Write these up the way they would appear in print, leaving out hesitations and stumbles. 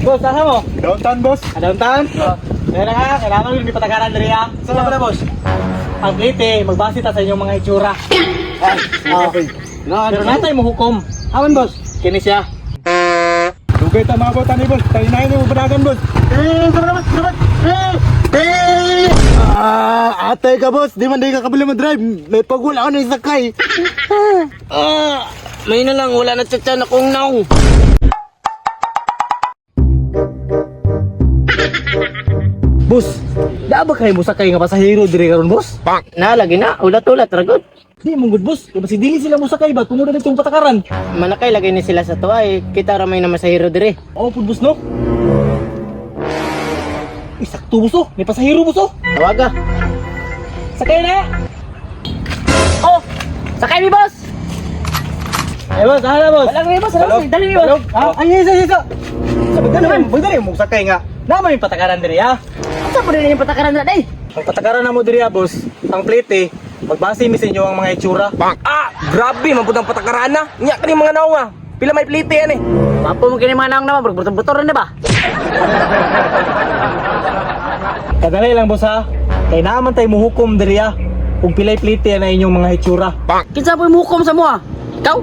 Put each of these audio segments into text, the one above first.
Boss, asa mo? Downtown, boss. Ah, downtown? Kaya na nga, kailangan yun, may patakaran diri ha. Saan ba na, boss? Ang plate, magbase ta sa inyong mga itsura. Ay, Ah. okay. Pero natay mo hukom. Aman, boss? Kini siya. Dugay ta mabot ani, boss. Tainahin mo padagan, boss. Eh, sabay, sabay. Eh, eh. Ah, atay ka, boss. Di man di ka kabili mo drive. May pagwala ako ng sakay. Ah, may na lang, wala na tsatsan akong naong. Boss, da ba kayo mo sakay nga pasahero diri karon, boss? Na, lagi na, ulat-ulat, ragot. Di mong good, boss. Kaya basi dili sila mo sakay ba tungod na itong patakaran. Manakay, lagi ni sila sa tuwa eh. Kita ramay na masahiro dire. Oo po, boss, no? Uy, sakto, boss, oh. May pasahero, boss, oh. Tawaga. Sakay na! Oh, sakay mi, boss! Eh, boss, hala, boss. Walang mi, boss, walang mi. Dali mi, boss. Ha? Ay, isa, isa. Sa bagdali, bagdali mo sakay nga. Naman yung patakaran diri, ha? Asa po rin yung patakaran na, day? Ang patakaran na mo diri, ha, boss. Ang plate, magbase mi sa inyo ang mga itsura. Ah, grabe man pud ang patakarana. Nya kani mga naong ah. Pila may plite yan eh. Wapo mo kini mga naong naman, butor-butor na ba? Kadali lang, boss, ha? Kay naman tayo muhukom diri, ha? Kung pilay plate na inyong mga itsura. Kinsa po yung hukom sa mo ah? Ikaw?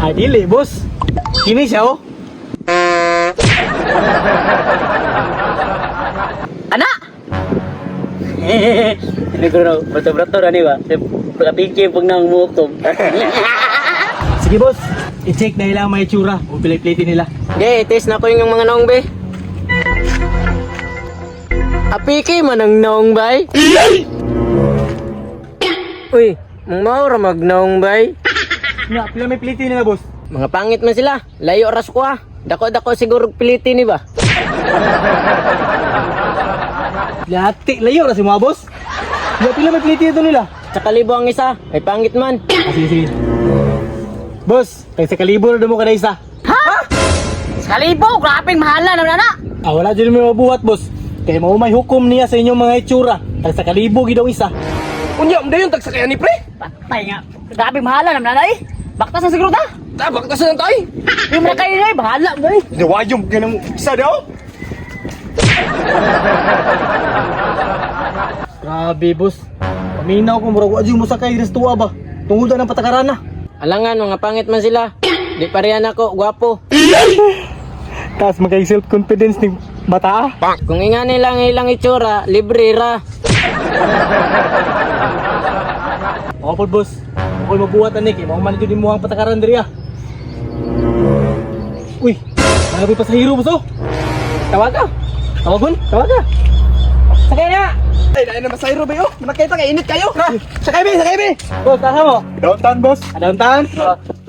Ah, dili, boss. Kini siya, oh. Ana! Siguro, butor-butor ani ba? Pagkapiki pag naong muhukom. Sige, boss. I-check na ilang mga itsura kung pilay plate nila. Okay, test na ko yung mga naong be. Apiki man ang naong bay. Uy, mong maura mag naong bay. Nga, pila may plate nila, boss. Mga pangit man sila. Layo ras ko ah. Dako-dako siguro pilitin ni ba? Lati, layo na si mga boss. Nga, pila may plate ito nila. Sa kalibo ang isa, ay pangit man. Ah, sige, sige. Boss, kay sa kalibo na mo kada isa. Sa kalibo, grabe mahala na na. Ah, wala dyan may mabuhat, boss. Kay mao may hukom niya sa inyong mga itsura. Tag sa kalibo gid ang isa. Unya, dayon tagsakayan ni pre. Patay nga. Grabe mahala naman na eh. Baktas na siguro ta. Ta baktas na tay. Yung mga kayo na eh, bahala mo eh. Nawayom ka ng isa daw. Grabe, boss. Paminaw ko murag wa jud mo sakay diri sa tuwa ba. Tungod na ng patakaran na. Alangan, mga pangit man sila. Di parehan ako, gwapo. Taas magkay self-confidence ni bata. Kung inga nila ang ilang itsura, libre ra. Ako po, boss. Ako mabuhat ani kay mao man jud imo ang patakaran diri ah. Uy, mga pasahero, boss oh. Tawaga. Tawagon, tawaga. Sakay na. Ay, dai na masayro ba yo? Manakita kay init kayo. Ha? Sakay be, sakay be. Boss, asa mo? Downtown, boss. Ah, downtown?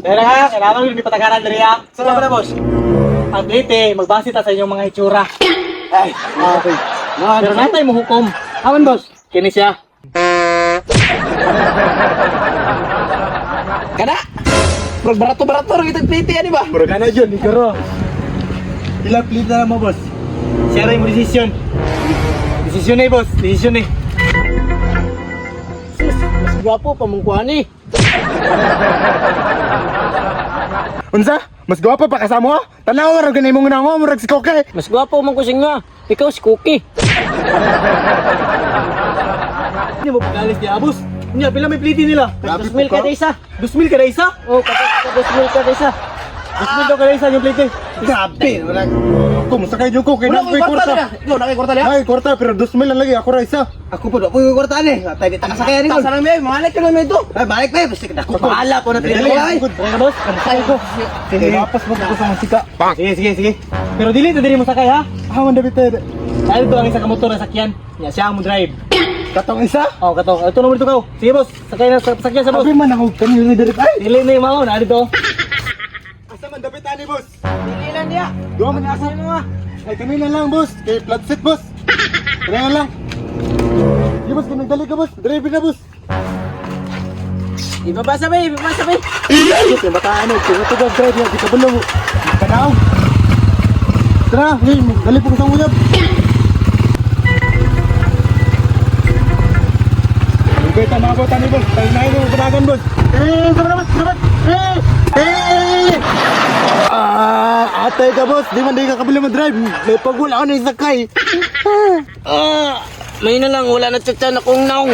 Kaya na nga, kailangan yun may patakaran diri ha. Saan ba na, boss? Ang plate, magbase ta sa inyong mga itsura. Ay, okay. Pero natay mo hukom. Aman, boss? Kini siya. Kana. Murag barato-barato ra kitag plite ani ba? Murag ana jud, ikaro. Pila plate na mo, boss? Siya rin mo desisyon. Desisyon eh, boss. Desisyon eh. Sus, mas gwapo pa mong kuhan eh. Unsa? Mas gwapa pa kasama mo? Tanaw ra ganay mong nango, murag si Koke. Mas gwapo man ko nga. Ikaw si Cookie. Hindi mo pag-alis niya, boss. Niya, pila may plate nila. Grabe 2,000 po ka. kada isa. 2,000 kada isa? Oh, kapag 2,000 kada isa. 2,000 daw kada isa yung plate. Grabe, wala. Kumusta kayo ko kay Wala nang koy koy kwarta kwarta. na. Ikaw na kay kwarta niya. Ay, kwarta pero 2,000 lang lagi ako ra isa. Ako po, ako yung kwartaan eh. Tayo di takasakay ni Tasa lang be, mahalay ka lang ito. Ay, balik pa eh. Basta dako bahala po na Dali, tinigay. Ay, Tara ka, boss. ay ko. Sige, lapas mo ko sa musika. Sige, sige, sige. Pero dili to dili mo sakay ha. Ah, man dapat tayo. Dahil to ang isa ka motor na sakyan. Niya siya ang mo drive. Katong isa. Oh, kato. Ito naman dito ka. Sige, boss. Sakay na sa sakyan sa boss. Abi man ako kanina ni diri. Ay, Dili na yung mao na dito. asa man dapat ani, boss? Dili lang niya. Duha man asa mo ah. Ay kanina lang, boss. Kay flat seat, boss. Kanina lang. Di boss, kanang dali ka, boss. Drive na, boss. Ibaba sa bay, ibaba sa bay. Yung bata ano, tugag drive niya, di ka balo. Tanaw. Tara, hey, dali po sa uyab. Dugay ta maabot ani, boss. Tayo mo padagan, boss. Eh, sama na, boss. Sama. Eh, eh. Ah, atay ka, boss. Di man di ka kabili mo drive. May pagwala ako na isakay. Ah, may na lang, wala na tiyatyan akong naong.